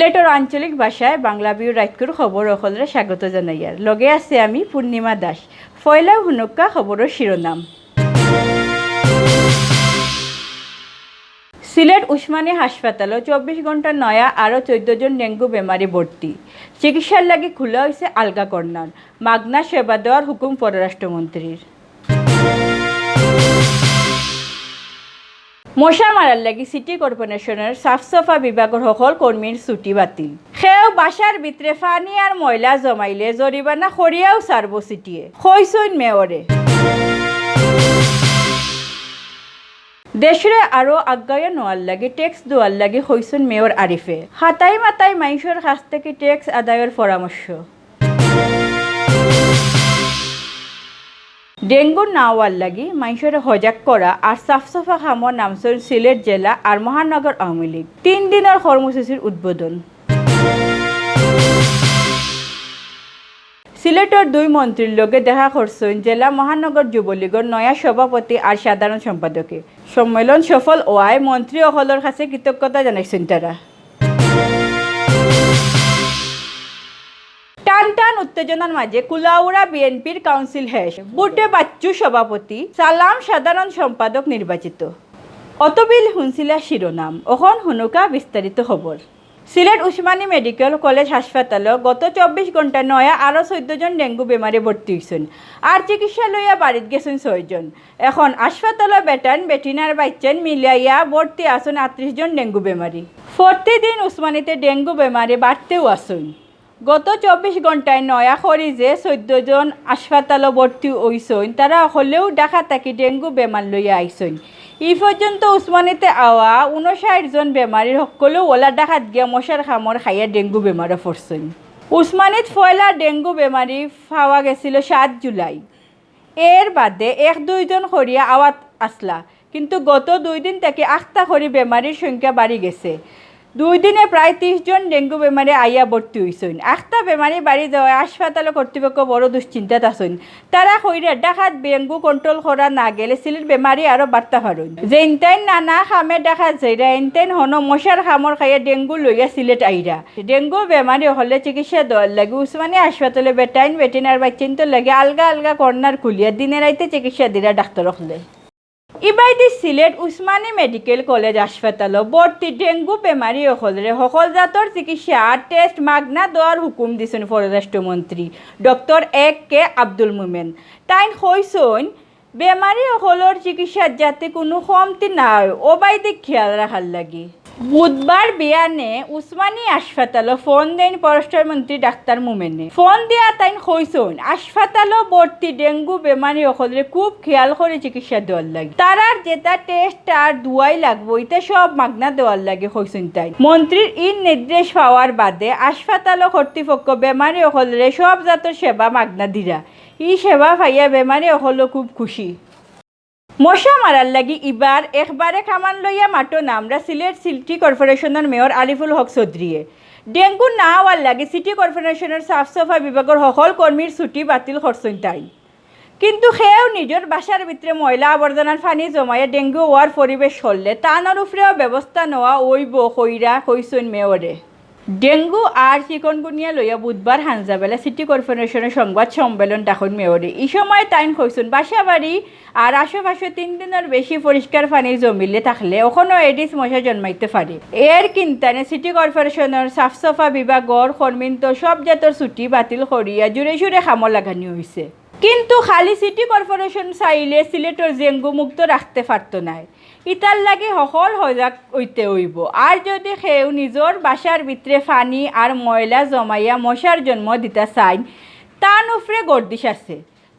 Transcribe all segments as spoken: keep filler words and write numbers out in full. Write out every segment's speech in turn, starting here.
সিলেটর আঞ্চলিক ভাষায় বাংলা ভিউ রাইতকুর খবর অকলরে স্বাগত জানাইয়ার। লগে আছি আমি পূর্ণিমা দাস। পয়লাউ হুনুক্কা খবরর শিরোনাম। সিলেট উসমানী হাসপাতালো চব্বিশ ঘন্টা নয়া আরও চৌদ্দ জন ডেঙ্গু বেমারি ভর্তি। চিকিৎসার লাগি খোলা অইছে আলগা কর্নার। মাগনা সেবা দেওয়ার হুকুম পররাষ্ট্রমন্ত্রীর। মশা মারার লাগি সিটি কর্পোরেশনর সাফ সাফা বিভাগর হকল কর্মীর ছুটি বাতিল। কেউ বাসার ভিতরে পানি আর ময়লা জমাইলে জরিমানা করিয়াউ ছাড়বো সিটিয়ে, কইছইন মেয়রে। দেশরে আরও আগাইয়া নেওয়ার লাগি ট্যাক্স দেওয়ার লাগি কইছইন মেয়র আরিফে। হাতাই মাতাই মাইনষর কাছ থাকি ট্যাক্স আদায়র পরামর্শ। ডেঙ্গু না অওয়ার লাগি মাইনষরে হজাগ করা আর সাফ সাফা কামো নামছইন সিলেট জেলা আর মহানগর আওয়ামী লীগ। তিন দিনর কর্মসূচির উদ্বোধন। সিলেটর দুই মন্ত্রীর লগে দেখা করছইন জেলা মহানগর যুবলীগর নয়া সভাপতি আর সাধারণ সম্পাদকে। সম্মেলন সফল অওয়ায় মন্ত্রী অকলর কাছে কৃতজ্ঞতা জানাইছইন তারা। টান টান উত্তেজনার মাঝে কুলাউড়া বিএনপির কাউন্সিল শেষ। ভোটে বাচ্চু সভাপতি, সালাম সাধারণ সম্পাদক নির্বাচিত। অতবিল হুনছিলা শিরোনাম, অখন হুনুক্কা বিস্তারিত খবর। সিলেট উসমানী মেডিকেল কলেজ হাসপাতালো গত চব্বিশ ঘন্টায় নয়া আরও চৌদ্দ জন ডেঙ্গু বেমারি ভর্তি অইছইন। আর চিকিৎসা লইয়া বাড়িত গেছইন ছয়জন। এখন হাসপাতালো বেটাইন, বেটিনার বাইচ্চাইন মিলাইয়া ভর্তি আছইন আটত্রিশ জন ডেঙ্গু বেমারি। প্রতিদিন উসমানীতে ডেঙ্গু বেমারি বাড়তেউ আছইন। গত চব্বিশ ঘন্টায় নয়া করি যে চৌদ্দ জন হাসপাতালো ভর্তি অইছইন, তারা হকলেউ ঢাকা থাকি ডেঙ্গু বেমার লইয়া আইছইন। ই পর্যন্ত উসমানীতে আওয়া ঊনষাইট জন বেমারির হকলেউ অলা ঢাকাত গিয়া মশার কামড় খাইয়া ডেঙ্গু বেমারো পড়ছইন। উসমানীত পয়লা ডেঙ্গু বেমারি পাওয়া গেছিল সাত জুলাই। এর বাদে এক দুইজন করিয়া আওয়াত আছলা, কিন্তু গত দুই দিন থাকি আখতা করি বেমারির সংখ্যা বাড়ি গেছে। দুই দিনে প্রায় ত্রিশ জন ডেঙ্গু বেমারি আইয়া ভর্তি অইছইন। আখতা বেমারি বাড়ি যাওয়ায় হাসপাতালো কর্তৃপক্ষ বড় দুশ্চিন্তাত আছইন। তারা কইরা ঢাকাত ডেঙ্গু কন্ট্রোল করা না গেলে সিলেট বেমারি আরো বাড়তা পারইন। যেইনতাইন নানা কামে ঢাকাত যাইরা, এইনতাইন হনো মশার কামড় খাইয়া ডেঙ্গু লইয়া সিলেট আইরা। ডেঙ্গু বেমারি অকলরে চিকিৎসা দেওয়ার লাগি উসমানী হাসপাতালো বেটাইন, বেটিনার বাইচ্চাইন্তর লাগি আলগা আলগা কর্নার খুলিয়া দিনে রাইতে চিকিৎসা দিরা ডাক্তার অকলে। ইবায়দি সিলেট উসমানী মেডিকেল কলেজ হাসপাতালো ভর্তি ডেঙ্গু বেমারি অকলরে হকল জাতর চিকিৎসা আর টেস্ট মাগনা দেওয়ার হুকুম দিছইন পররাষ্ট্রমন্ত্রী ডক্টর এ কে আব্দুল মোমেন। তাইন কইছইন, বেমারি অকলর চিকিৎসাত যাতে কুনু কমতি না অয়, অবায়দি খিয়াল রাখার লাগি। বুধবার বিয়ানে উসমানী হাসপাতালো ফোন দেইন পররাষ্ট্রমন্ত্রী ডাক্তার মোমেনে। ফোন দিয়া তাইন কইছইন, হাসপাতালো ভর্তি ডেঙ্গু বেমারি অকলরে খুব খিয়াল করি চিকিৎসা দেওয়ার লাগি। তারার যেতা টেস্ট আর দুয়াই লাগবো, ইতা সব মাগনা দেওয়ার লাগি কইছইন তাইন। মন্ত্রীর ই নির্দেশ পাওয়ার বাদে হাসপাতালো কর্তৃপক্ষ বেমারি অকলরে সব জাতর সেবা মাগনা দিরা। ই সেবা পাইয়া বেমারি অকলও খুব খুশি। মশা মারার লাগি ইবার একবারে কামান লইয়া মাঠো নামরা সিলেট সিটি কর্পোরেশনর মেয়র আরিফুল হক চৌধুরীয়ে। ডেঙ্গু না অওয়ার লাগি সিটি কর্পোরেশনর সাফ সাফা বিভাগর হকল কর্মীর ছুটি বাতিল করছইন তাইন। কিন্তু কেউ নিজর বাসার ভিতরে ময়লা আবর্জনার পানি জমাইয়া ডেঙ্গু অওয়ার পরিবেশ করলে তানর উপরেও ব্যবস্থা নেওয়া অইবো কইরা কইছইন মেয়রে। ডেঙ্গু আর চিকনগুনিয়া লইয়া বুধবার হাঞ্জাবেলা সিটি কর্পোরেশনর সংবাদ সম্মেলন ডাকইন মেয়রে। ই সময় তাইন কইছইন, বাসাবাড়ি আর আশেপাশে তিন দিনর বেশি পরিষ্কার পানি জমিলে থাকলে অখনো এডিস মশা জন্মাইতে পারে। এর কিন্তানে সিটি কর্পোরেশনর সাফ সাফা বিভাগর কর্মীন্তর সব জাতর ছুটি বাতিল করিয়া জোরে সোরে কামো লাগানি অইছে। কিন্তু খালি সিটি কর্পোরেশন চাইলে সিলেটর ডেঙ্গু মুক্ত রাখতে পারতো নায়। ইতার লাগি হকল হজাগ অইতে অইবো। আর যদি কেউ নিজর বাসার ভিতরে পানি আর ময়লা জমাইয়া মশার জন্ম দিতা চাইন, তান উপরে গর্দিশ আছে।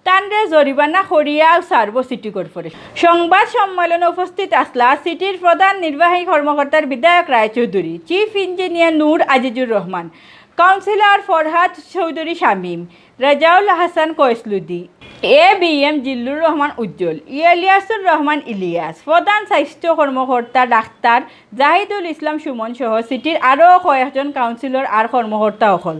তানরে জরিমানা করিয়া ছাড়বো সিটি কর্পোরেশন। সংবাদ সম্মেলনে উপস্থিত আছলা সিটির প্রধান নির্বাহী কর্মকর্তার বিধায়ক রায়চৌধুরী, চিফ ইঞ্জিনিয়ার নূর আজিজুর রহমান, কাউন্সিলর ফরহাদ চৌধুরী শামীম, রেজাউল হাসান কয়েসলুদি, এ বি এম জিল্লুর রহমান উজ্জ্বল, ইলিয়াসুর রহমান ইলিয়াস, প্রধান স্বাস্থ্য কর্মকর্তা ডাক্তার জাহিদুল ইসলাম সুমন সহ সিটির আরও কয়েকজন কাউন্সিলর আর কর্মকর্তা অকল।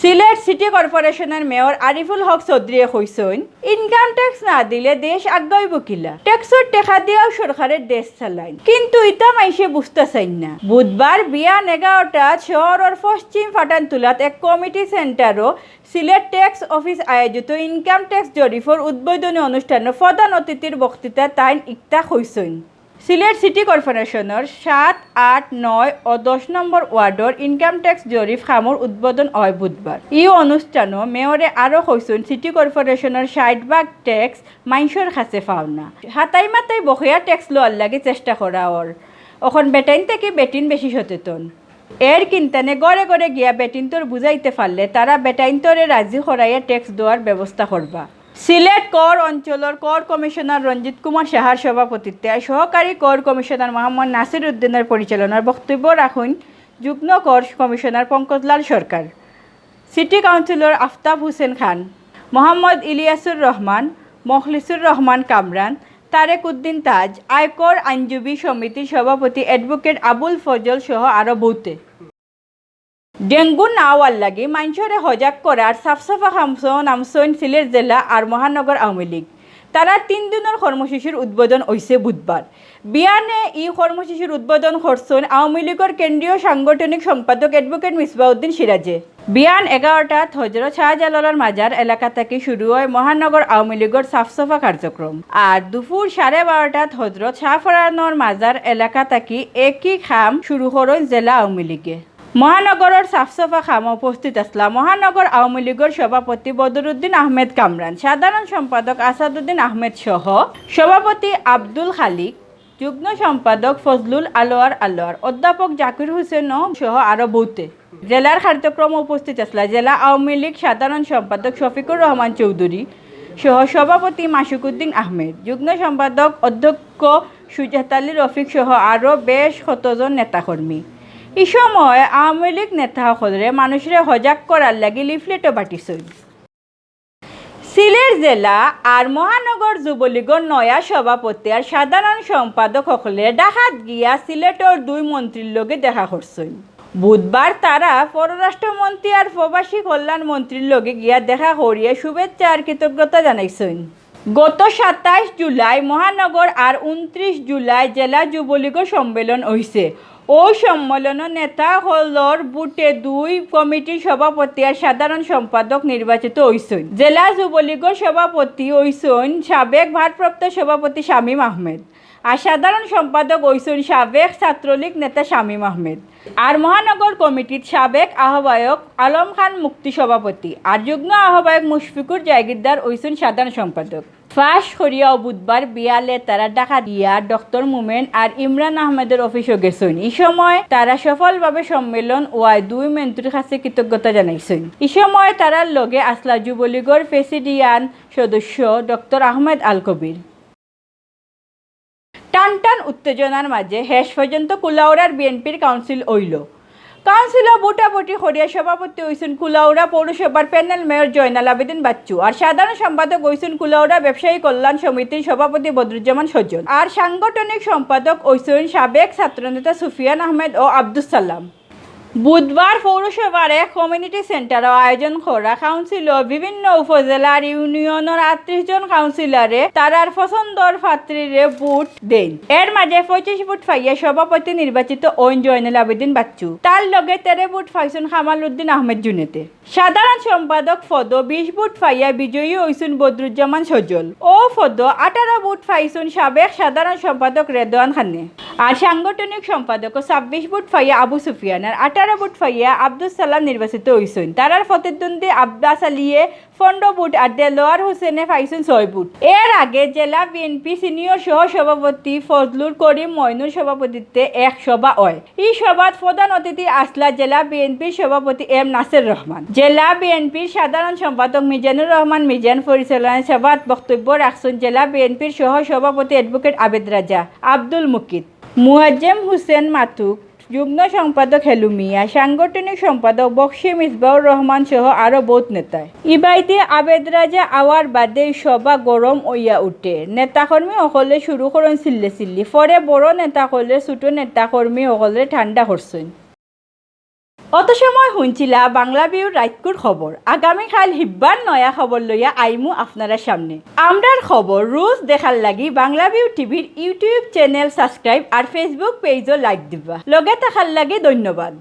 সিলেট সিটি কর্পোরেশনর মেয়র আরিফুল হক চৌধুরীয়ে কইছইন, ইনকাম ট্যাক্স না দিলে দেশ আগাইবো কিলা? ট্যাক্সর টেকা দিয়াউ সরকারে দেশ চালাইন, কিন্তু ইতা মাইনষে বুঝতা চাইন না। বুধবার বিয়ান এগারোটাত শহরর পশ্চিম ফাটানতুলাত এক কমিটি সেন্টারো সিলেট ট্যাক্স অফিস আয়োজিত ইনকাম ট্যাক্স জরিফর উদ্বোধনী অনুষ্ঠানো প্রধান অতিথির বক্তৃতাত তাইন ইকতা কইছইন। সিলেট সিটি কর্পোরেশনর সাত, আট, নয় ও দশ নম্বর ওয়ার্ডর ইনকাম ট্যাক্স জরিফ কামর উদ্বোধন অয় বুধবার। ই অনুষ্ঠানো মেয়রে আরো কইছইন, সিটি কর্পোরেশনর ষাইট ভাগ ট্যাক্স মাইনষর কাছে পাওনা। হাতাই মাতাই বকেয়া ট্যাক্স লওয়ার লাগি চেষ্টা করা অর। অখন বেটাইন থাকি বেটিন বেশি সচেতন। এর কিন্তানে ঘরে ঘরে গিয়া বেটিন্তর বুঝাইতে পারলে তারা বেটাইন্তরে রাজি করাইয়া ট্যাক্স দেওয়ার ব্যবস্থা করবা। সিলেট কর অঞ্চলর কর কমিশনার রঞ্জিত কুমার সাহার সভাপতিত্বে সহকারী কর কমিশনার মোহাম্মদ নাসির উদ্দিনর পরিচালনার বক্তব্য রাখইন যুগ্ম কর কমিশনার পঙ্কজলাল সরকার, সিটি কাউন্সিলর আফতাব হোসেন খান, মোহাম্মদ ইলিয়াসুর রহমান, মখলিসুর রহমান কামরান, তারেক উদ্দিন তাজ, আয়কর আইনজীবী সমিতির সভাপতি অ্যাডভোকেট আবুল ফজল সহ আরো বউতে। ডেঙ্গু না অওয়ার লাগি মাইনষরে হজাগ করার সাফ সাফা কামো নামছইন সিলেট জেলা আর মহানগর আওয়ামী লীগ। তারার তিন দিনর কর্মসূচির উদ্বোধন অইছে বুধবার। বিয়ানে ই কর্মসূচির উদ্বোধন করছইন আওয়ামী লীগর কেন্দ্রীয় সাংগঠনিক সম্পাদক অ্যাডভোকেট মিসবাউদ্দিন সিরাজে। বিয়ান এগারোটাত হজরত শাহজালালর মাজার এলাকা থাকি শুরু অয় মহানগর আওয়ামী লীগর সাফ সাফা কার্যক্রম। আর দুপুর সাড়ে বারোটাত হজরত শাহপরানর মাজার এলাকা থাকি একই কাম শুরু করইন জেলা আওয়ামী লীগে। মহানগরর সাফ সাফা কামো উপস্থিত আছলা মহানগর আওয়ামী লীগর সভাপতি বদরুদ্দিন আহমেদ কামরান, সাধারণ সম্পাদক আসাদুদ্দিন আহমেদ সহ সভাপতি আব্দুল খালিক, যুগ্ম সম্পাদক ফজলুল আলোয়ার আলোয়ার, অধ্যাপক জাকির হোসেন সহ আরো বউতে। জেলার কার্যক্রমো উপস্থিত আছলা জেলা আওয়ামী লীগ সাধারণ সম্পাদক শফিকুর রহমান চৌধুরী সহ সভাপতি মাসুকুদ্দিন আহমেদ, যুগ্ম সম্পাদক অধ্যক্ষ সুজাত আলী রফিক সহ আরো বেশ কতজন নেতাকর্মী। ই সময় আওয়ামী লীগ নেতা সকলরে মানুষরে হজাগ করার লাগি লিফলেটও বাটিছইন। সিলেট জেলা আর মহানগর যুবলীগর নয়া সভাপতি আর সাধারণ সম্পাদক সকলে ঢাকাত গিয়া সিলেটর দুই মন্ত্রীর লগে দেখা করছইন। বুধবার তারা পররাষ্ট্রমন্ত্রী আর প্রবাসী কল্যাণ মন্ত্রীর লগে গিয়া দেখা করিয়া শুভেচ্ছা আর কৃতজ্ঞতা জানাইছইন। গত সাতাইশ জুলাই মহানগর আর ঊনত্রিশ জুলাই জেলা যুবলীগর সম্মেলন অইছে। অউ সম্মেলনো নেতা সকলর ভোটে দুই কমিটির সভাপতি আর সাধারণ সম্পাদক নির্বাচিত অইছইন। জেলা যুবলীগর সভাপতি অইছইন সাবেক ভারপ্রাপ্ত সভাপতি শামীম আহমেদ, আর সাধারণ সম্পাদক অইছইন সাবেক ছাত্রলীগ নেতা শামীম আহমেদ, আর মহানগর কমিটির সাবেক আহ্বায়ক আলম খান মুক্তি সভাপতি, আর যুগ্ম আহ্বায়ক মুশফিকুর জাগিরদার অইছইন সাধারণ সম্পাদক। ফাঁস করিয়াও বুধবার বিয়ালে তারা ঢাকা দিয়া ডক্টর মোমেন আর ইমরান আহমেদর অফিসো গেছইন। ই সময় তারা সফলভাবে সম্মেলন অওয়ায় দুই মন্ত্রীর কাছে কৃতজ্ঞতা জানাইছইন। ই সময় তারার লগে আছলা যুবলীগর প্রেসিডিয়াম সদস্য ডক্টর আহমেদ আল কবির। টানটান উত্তেজনার মাঝে শেষ পর্যন্ত কুলাউড়ার বিএনপির কাউন্সিল অইলো। কাউন্সিলো ভোটাভুটি করিয়া সভাপতি অইছইন কুলাউড়া পৌরসভার প্যানেল মেয়র জয়নাল আবেদিন বাচ্চু, আর সাধারণ সম্পাদক অইছইন কুলাউড়া ব্যবসায়ী কল্যাণ সমিতির সভাপতি বদরুজ্জামান সজল, আর সাংগঠনিক সম্পাদক অইছইন সাবেক ছাত্রনেতা সুফিয়ান আহমেদ ও আব্দুস সালাম। বুধবার পৌরসভার এক কমিউনিটি সেন্টারো আয়োজন করা কাউন্সিলো বিভিন্ন উপজেলার ইউনিয়নর আটত্রিশ জন কাউন্সিলরে তারার পছন্দর প্রার্থীরে ভোট দেইন। এর মাঝে পঁচিশ ভোট পাইয়া সভাপতি নির্বাচিত অইন জয়নাল আবেদিন বাচ্চু। তার লগে তেরো ভোট পাইছইন কামাল উদ্দিন আহমেদ জুনেদে। সাধারণ সম্পাদক পদো বিশ ভোট পাইয়া বিজয়ী অইছইন বদরুজ্জামান সজল। অউ পদো আঠারো ভোট পাইছইন সাবেক সাধারণ সম্পাদক রেদওয়ান খানে। আর সাংগঠনিক সম্পাদকো ছাব্বিশ ভোট পাইয়া আবু সুফিয়ান আর আঠারো ভোট পাইয়া আব্দুস সালাম নির্বাচিত অইছইন। তারার প্রতিদ্বন্দ্বী আব্বাস আলীয়ে পনেরো ভোট আর দেলোয়ার হোসেনে পাইছইন ছয় ভোট। এর আগে জেলা বিএনপি সিনিয়র সহ সভাপতি ফজলুল করিম মইনুর সভাপতিত্বে এক সভা অয়। ই সভাত প্রধান অতিথি আছলা জেলা বিএনপির সভাপতি এম নাসির রহমান, জেলা বিএনপির সাধারণ সম্পাদক মিজানুর রহমান মিজান। পরিচালনায় সভাত বক্তব্য রাখছইন জেলা বিএনপির সহ সভাপতি অ্যাডভোকেট আবেদ রাজা, আব্দুল মুকিত, মুয়াজ্জেম হোসেন মাতুক, যুগ্ম সম্পাদক হেলু মিয়া, সাংগঠনিক সম্পাদক বক্সি মিসবাউর রহমান সহ আরো বউত নেতায়। ইবায়দি আবেদ রাজা আওয়ার বাদে সভা গরম অইয়া উঠে। নেতাকর্মী সকলে শুরু করইন চিল্লাচিল্লি। পরে বড় নেতা সকলে ছোট নেতাকর্মী সকলরে ঠান্ডা করছইন। অত সময় হুনছিলা বাংলা ভিউর রাইতকুর খবর। আগামীকাইল হিব্বার নয়া খবর লইয়া আইমু আপনারার সামনে। আমরার খবর রোজ দেখার লাগি বাংলা ভিউ টিভির YouTube চ্যানেল সাবস্ক্রাইব আর Facebook পেজও লাইক দিবা। লগে থাকার লাগি ধন্যবাদ।